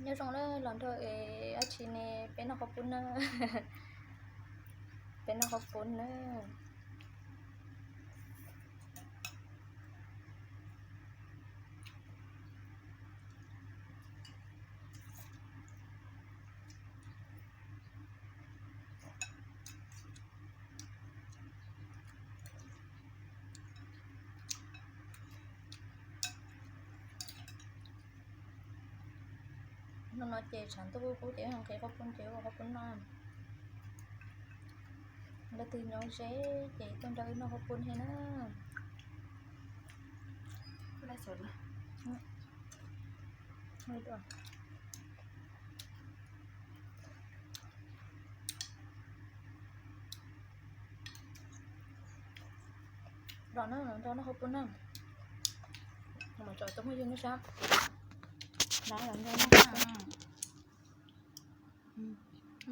Nyob zoo na, los nrog es dab tsi ne, peb noj qhaub poob na. Peb noj qhaub poob na. Hnub no ces tshav ntuj kub kub ces nqhis qhaub poob ces ua qhaub poob noj. Leej twg nyob ze ces tuaj nrog wb noj qhaub poob thiab na. Los na, los nrog noj qhaub poob na. Mas tso tus phooj ywg nyob sab. Los nrog noj qhaub poob.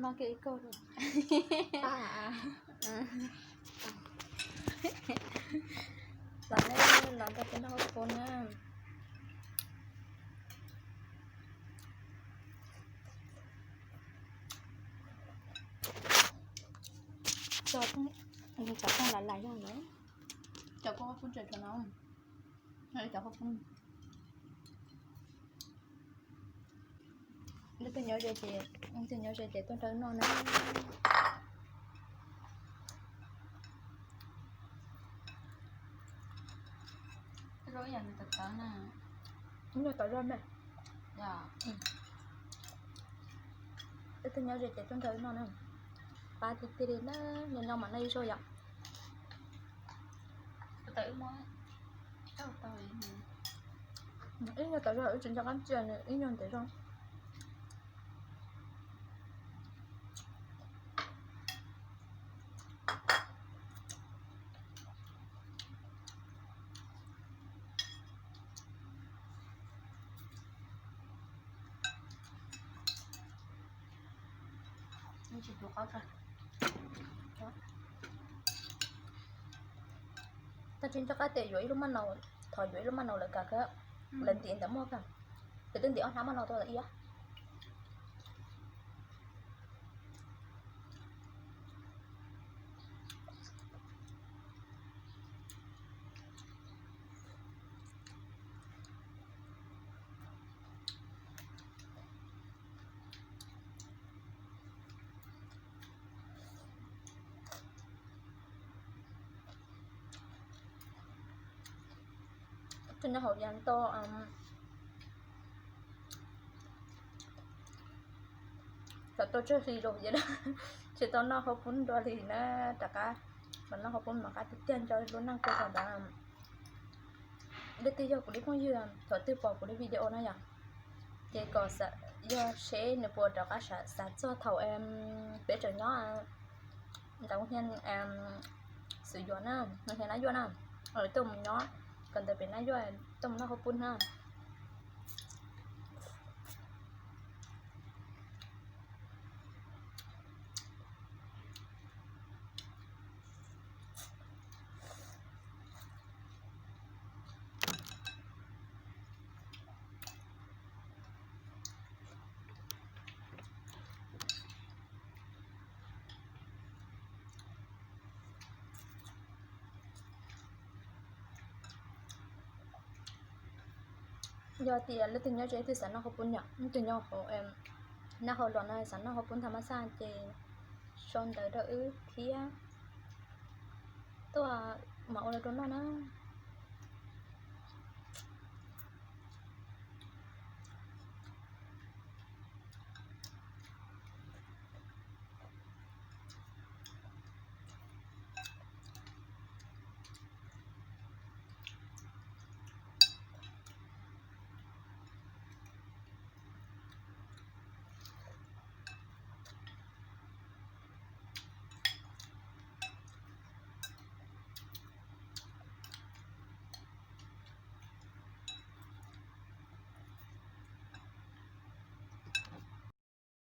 Noj kiag ib kawg. Los na, los nrog peb noj qhaub poob na. Cov phooj, cov phooj lam lam yog lawm. Cov phooj phooj tseem tshuav no. Cov phooj. Leej twg nyob ze ces, leej twg nyob ze ces tuaj nrog noj na. Ib nyuag tau zog me. Leej twg nyob ze ces tuaj nrog noj na. Pab tiag tiag li na, nyob nyob mas noj ib zaug yom. Ib nyuag tau zog, wb tsis nco qab ntsia nws ib nyuag ntev zog. Tab sis nco qab tias yuav ib lub maj naus, thov yuav ib lub maj naus lawv kav kawg, lawv ntim ntawm muag kawg, ces twb ntim ob hnab maj naus tuaj lawm ib. Tus nyob hauv yas ntau, tau tsawg hli los ces tsis tau noj qhaub poob dua li na, rov qab los noj qhaub poob mam qab tiag tiag nco lub neej kawg ntawd. Leej twg yog kuv li phooj ywg thaum twg pom kuv li video no yom, ces kom yog seb nws puas rov qab xav txog thaum peb tseem nyob ntawm hnia xwm yuav na, hnia Nab Yuaj na, tuaj mus nyob kom ntawm pem Nab Yuaj tuaj mus noj qhaub poob na. Yog tias leej twg nyob ze twg xav noj qhaub poob yom, leej twg nyob hauv nab hauv los no xav noj qhaub poob thas mas xaj ces sau ntawv rau wb thiab tuaj mam ua rau noj na.